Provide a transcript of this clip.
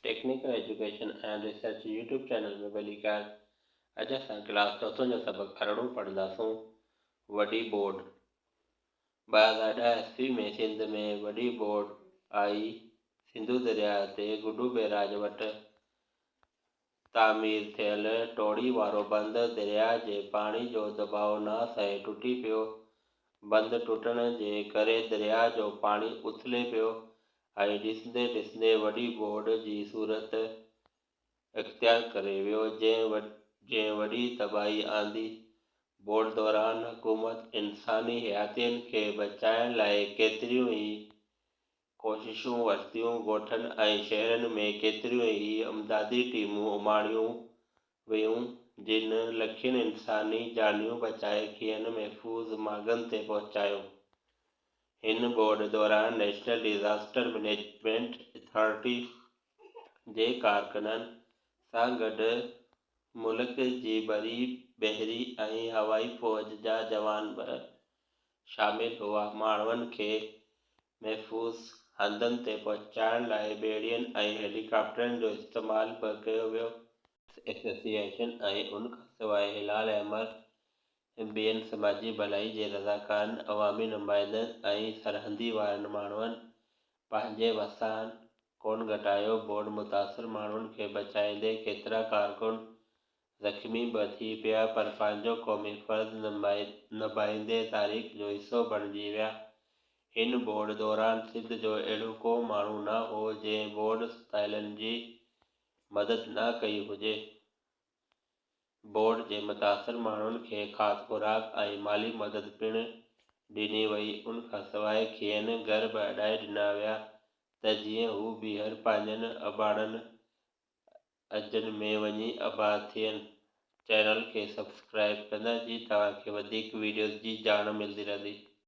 Technical education and research YouTube channel ۾ ڀليڪار. اڄ اسان ڪلاس چوٿون جو سبق ارڙهون پڙهنداسون. وڏي ٻوڏ 2010 عيسوي ۾ سنڌ ۾ وڏي ٻوڏ آئي. سنڌو درياهه تي گڊو بئراج وٽ تعمير ٿيل ٽوڙي وارو بند درياهه جي پاڻي جو دٻاء نه سهي ٽٽي پيو. بند ٽٽڻ جي ڪري درياهه جو پاڻي اٿلي پيو ۽ ڏسندي ڏسندي وڏي ٻوڏ جي صورت اختيار ڪري ويو، جنهن وڏي تباهي آندي. ٻوڏ دوران حڪومت انساني حياتين کي بچائڻ لاء ڪيتريون ئي ڪوششون ورتيون، ڳوٺن ۽ شهرن ۾ ڪيتريون ئي امدادي ٽيمون اماڻيون ويون، جن لکين انساني جانيون بچائي کين محفوظ ماڳن تي پهچايو. هن ٻوڏ دوران نيشنل ڊيزاسٽر مئنيجمينٽ اٿارٽي جي ڪارڪنن سان گڏ ملڪ جي بري، بحري ۽ هوائي فوج جا جوان به شامل هئا. ماڻهن کي محفوظ هنڌن تي پهچائڻ لاء ٻيڙين ۽ هيليڪاپٽرن جو استعمال به ڪيو ويو. ايسوسيئيشن ۽ ان کانسواء هلال احمر، ٻين سماجي ڀلائي جي رضاڪارن، عوامي نمائندن ۽ سرحدي وارن ماڻهن پنهنجي وسان ڪونه گهٽايو. ٻوڏ متاثر ماڻهن کي بچائيندي ڪيترا ڪارڪن زخمي به ٿي پيا پر پنهنجو قومي فرض نڀائيندي تاريخ جو حصو بڻجي ويا. هن ٻوڏ دوران سنڌ جو اهڙو ڪو ماڻهو نه هو جنهن ٻوڏ ستايلن جي مدد نه ڪئي هجي. ٻوڏ جي متاثر ماڻهن کي کاڌ خوراڪ ۽ مالي مدد پڻ ڏني وئي. ان کانسواء کين گهر به اڏائي ڏنا ويا ته جيئن هو ٻيهر پنهنجن اباڻن اجهن ۾ وڃي آباد ٿين. چينل کي سبسڪرائب ڪندا جي توهان کي وڌيڪ ويڊيوز جي ڄاڻ ملدي رهندي.